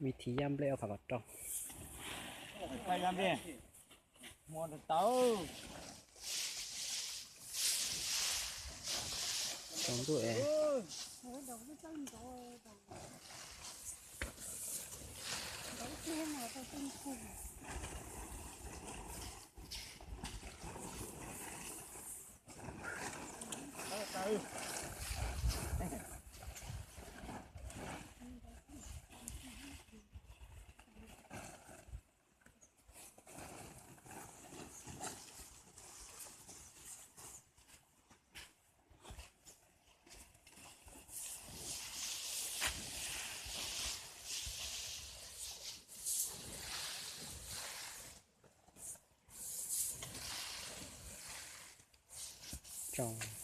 Vij thi yaj nplej ua qhov kom rau. Yaj nplej, muaj tau. Tsaus ntuj es. Tsaus.